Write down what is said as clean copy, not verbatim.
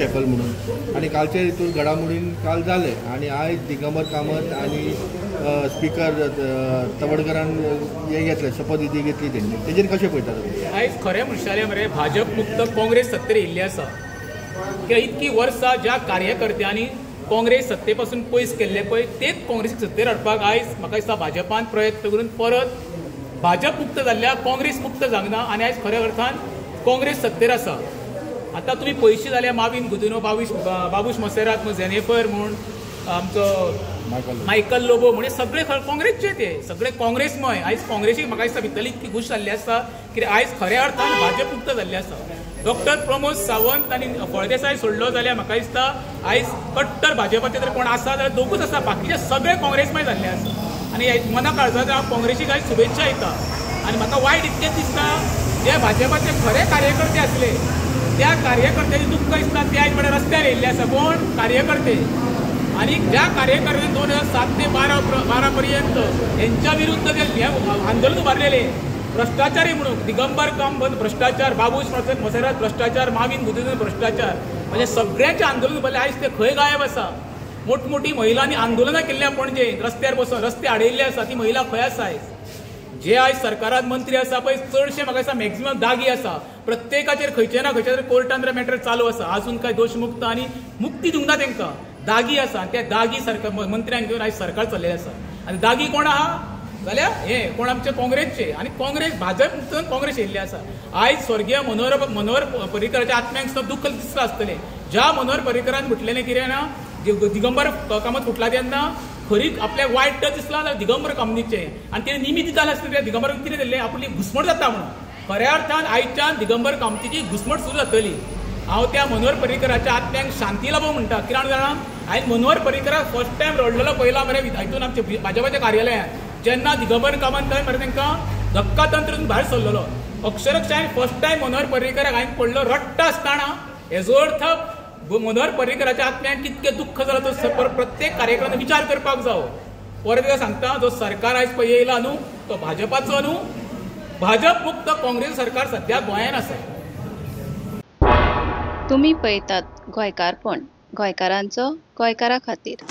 शॅकल म्हणून आनी कालचे हितून घडामोडीन काल जाले आनी आयज दिगंबर कामत आनी स्पिकर तवडकरान हे घेतले, शपथविधी घेतली तेंणी, तेजेर कशें पळयता तुमी? आयज खरें म्हणशाले मरे भाजप मुक्त काँग्रेस सत्तेर येयल्ली आसा. कित्याक इतकी वर्सां ज्या कार्यकर्त्यांनी काँग्रेस सत्ते पासून पयस केल्ले पळय तेच काँग्रेसीक सत्तेर हाडपाक आयज म्हाका दिसता भाजपान प्रयत्न करून परत भाजप मुक्त जाल्ल्या काँग्रेस मुक्त जावंक ना आनी आयज खऱ्या अर्थान काँग्रेस सत्तेर आसा. आतां तुमी पयशे जाल्यार माविन गुदिन्हो, बाबूश मोसेरात म्हूण, झेनेफर म्हूण, आमचो मायकल लोबो म्हण, सगळे काँग्रेसचे ते सगळे काँग्रेसमय. आयज काँग्रेसीक म्हाका दिसता भितरली इतकी खूश जाल्ली आसा की आयज खऱ्या अर्थान भाजप मुक्त जाल्ली आसा. डॉक्टर प्रमोद सावंत आनी फळदेसाय सोडलो जाल्यार म्हाका दिसता आयज कट्टर भाजपाचे जर कोण आसा जाल्यार दोगूच आसा, बाकीचे सगळे काँग्रेसमय जाल्ले आसा. आनी मना काळजांत हांव काँग्रेसीक आयज शुभेच्छा दिता. आनी म्हाका वायट इतकेंच दिसता जे भाजपाचे खरे कार्यकर्ते आसले त्या कार्यकर्त्यांनी दुख्ख दिसता ते आयज म्हळ्यार रस्त्यार येयल्ले आसा कोण कार्यकर्ते. आनी ज्या कार्यकर्त्यांनी 2007 ते 12 पर्यंत हेंच्या विरुद्ध जे आंदोलन उबारलेले भ्रश्टाचारी म्हणून, दिगंबर कामत भ्रश्टाचार, बाबूश मोसेरात भ्रश्टाचार, माविन गुदिन्हो भ्रश्टाचार, म्हणजे सगळ्यांचे आंदोलन उबारले आयज ते खंय गायब आसा. मोठमोठी महिलांनी आंदोलनां केल्ल्या पणजे रस्त्यार बसून रस्ते आडयल्ले आसा, ती महिला खंय आसा आयज? जे आयज सरकारान मंत्री आसा पळय चडशे म्हाका दिसता मॅक्झिमम दागी आसा, प्रत्येकाचेर खंयचे ना खंयचे तरी कोर्टान मॅटर चालू आसा, आजून काय दोशमुक्त आनी मुक्ती दिवंक ना तेंकां, दागी आसा. त्या दागी सरकार मंत्र्यांक घेवन आयज सरकार चल्लेलें आसा. आनी दागी कोण आहा जाल्यार हे कोण आमचे काँग्रेसचे, आनी काँग्रेस भाजप मुक्त काँग्रेस येयल्ले आसा. आयज स्वर्गीय मनोहर पर्रीकराच्या आत्म्यांक सुद्दां दुख्ख दिसता आसतलें. ज्या मनोहर पर्रीकरान म्हटलेलें कितें ना, दिगंबर कामत फुटला तेन्ना खरी आपल्याक वायट दिसला जाल्यार दिगंबर कामतीचें, आनी तेणें निमित्त दितालें आसतलें त्या दिगंबर कितें दिल्लें आपली घुसमट जाता म्हणून. खऱ्या अर्थान आयच्यान दिगंबर कामतीची घुसमट सुरू जातली. हांव त्या मनोहर पर्रीकराच्या आत्म्यांक शांती लाभो म्हणटा. कित्याक जाणा हांवें मनोहर पर्रीकराक फर्स्ट टायम रडलेलो पळयला मरे हितून आमच्या भाजपाच्या कार्यालयांत, जेन्ना दिगंबर कामत मरे तांकां धक्का तंत्र भायर सरलेलो. अक्षरक्षा हांवें फर्स्ट टायम मनोहर पर्रीकराक हांवें पडलो रडटा आसतना. हेजो अर्थ मनोहर पर्रीकराच्या आत्म्याक कितकें दुख्ख जालां तो प्रत्येक कार्यक्रमांत विचार करपाक जावो. परत एकदां सांगता, जो सरकार आयज पळय येयला न्हू तो भाजपाचो न्हू, भाजप मुक्त काँग्रेस सरकार सद्या गोंयांत आसा. तुमी पळयतात गोंयकारपण, गोंयकारांचो गोंयकारा खातीर.